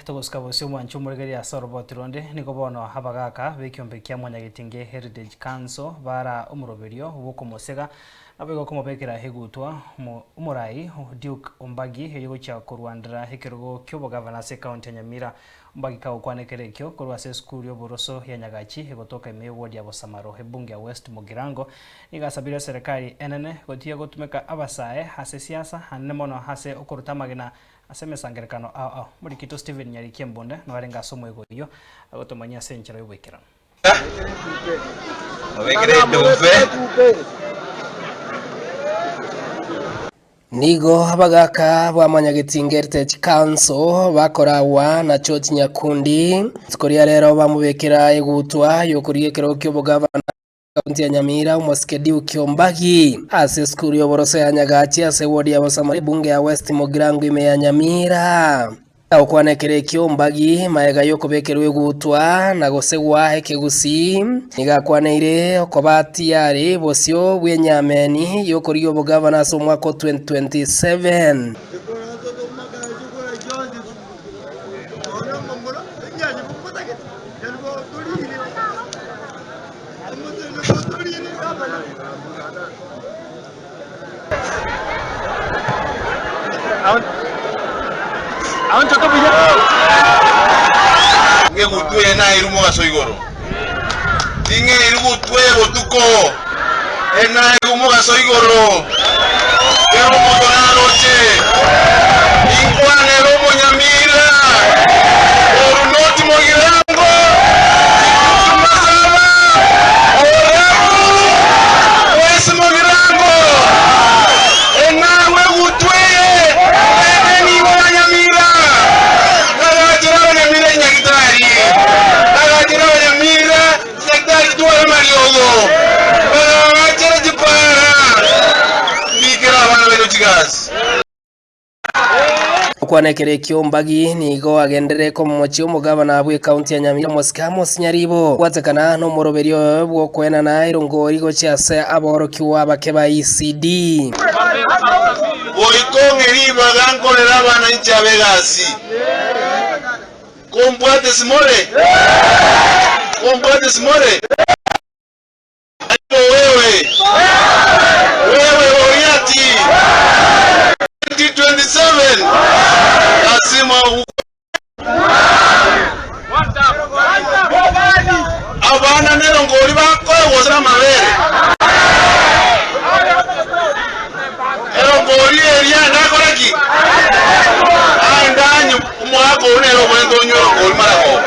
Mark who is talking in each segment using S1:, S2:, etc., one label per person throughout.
S1: Togosika bosio omwancho omorigereria ase oroboti ronde, nigo bono abagaaka b'ekiombe kia Mwanyagetinge Heritage Council bara omoroberio bw'okomosega naboigo komobekera egutwa omorai Duke Ombagi erio gochia korwandera ekerogo ki'obogavana ase ekaunti ya Nyamira. Ombagi kagokwana ekero ekio korwa ase esukuru y'oboroso ya Nyagachi egotoka ime y'eward ya Bosamaro ebunge ya West Mugirango nigo asabire eserekari enene gotiga gotumeka abasae ase siasa anene mono ase okoruta amagena Ase emesangererekano ao ao, Omorikito Stephen Nyarikia Embunde noarenge ase omoigo oyio, agotomanyia ase enchera y'oboikeranu.
S2: Nigo abagaaka ba Mwanyagetinga Heritage Council bakoragwa na George Nyakundi. Rituko ria rero bamobekera egutwa y'okorigia ekerogo ki'obogavana. Ekaunti ya Nyamira, Omosike Duke Ombagi ase esukuru y'oboroso ya Nyagachi ase eward ya Bosamaro ebunge ya West Mugirango ime ya Nyamira. Agokwana ekero ekio Ombagi magega y'okobekerwa egutwa na gosegwa ekegusii nigo akwaneire okoba tiyari bosio bw'enyameni y'okorigia obogavana ase omwaka o 2027.
S3: Ng'e gutwa eye nairwe mogaso igoro, ting'eirwe gutwa eye botuko, enairwe mogaso igoro, kera omonto naroche, inkwanere omonyamira, Orunoti mogirango, Kitutu Masaba, Oremu, West Mogirango, Eng'aru egutwa eye, ere nigo abanyamira, nagachera abanyamira chinyagitari, nagachera abanyamira chinyagitari chitware amariogo, bagagachera chipara, mbikere abana baino chigasi.
S2: Gokwana ekero ekio Mbagi nigo agenderere komomochia omogabana bw'ekaunti ya Nyamira Omosike Amos Nyaribo gwatekana nomoroberio oye bw'okoenana erongori gochia ase aborokigwa abake ba ECD.
S3: Goika ong'e ribaga nkorere abananchi aba egasi. Kombwate simore? Kombwate simore? Aibo wewe, wewe Goliati, 2027 lazima u Abana nerongori bakoegosera amabere. Erongori eria ndakore ki? Aende anywe omogaka oyio nere obwenerete onywe erongori maragoba.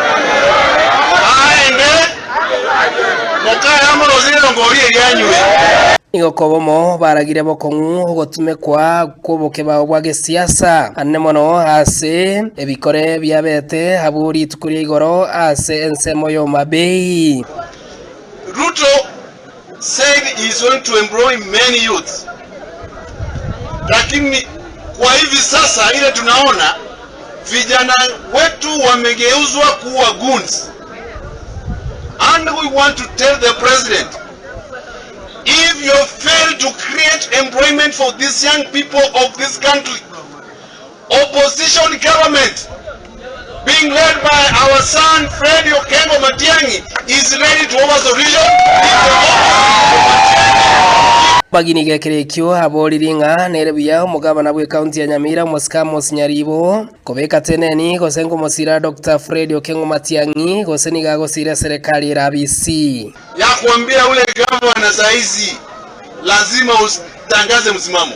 S3: Aende Mokaye amorosie erongori eria anywe.
S2: Nigo kobomo baragire bokong'u ogotumekwa kw'obokebao bwa gesiasa anene mono ase ebikore biabete abwo rituko ria igoro ase ensemo y'Homa Bay.
S3: Ruto said he is going to employ many youths lakini kwa hivi sasa ile tunaona vijana wetu wamegeuzwa kuwa goons and we want to tell the president if you fail to create employment for these young people of this country opposition government being led by our son Fred Okengo Matiang'i is ready to overthrow region if the opposite of Matiang'i
S2: Bagini gekero ekio aboririe ng'a nere buya omogabana bw'ekaunti ya Nyamira Omosike Amos Nyaribo kobeka teneni gose nkomosira Doctor Fred Okeng'o Matiang'i gose nigo agosira eserekari ere abisi.
S3: Ya kuambia ule gavana saizi lazima utangaze msimamo.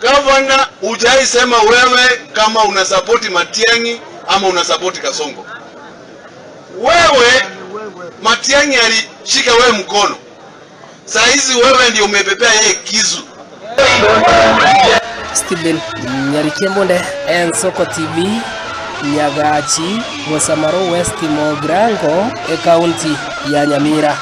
S3: Gavana hujai sema wewe kama unasapoti Matiang'i ama unasapoti Kasongo. Wewe Matiang'i alishika wewe mkono, saa hizi wewe ndio umebebea yeye kisu.
S2: Stephen Nyarikembunde, Ensoko TV, Nyagachi, Bosamaro West Mogrango, Ekaunti ya Nyamira.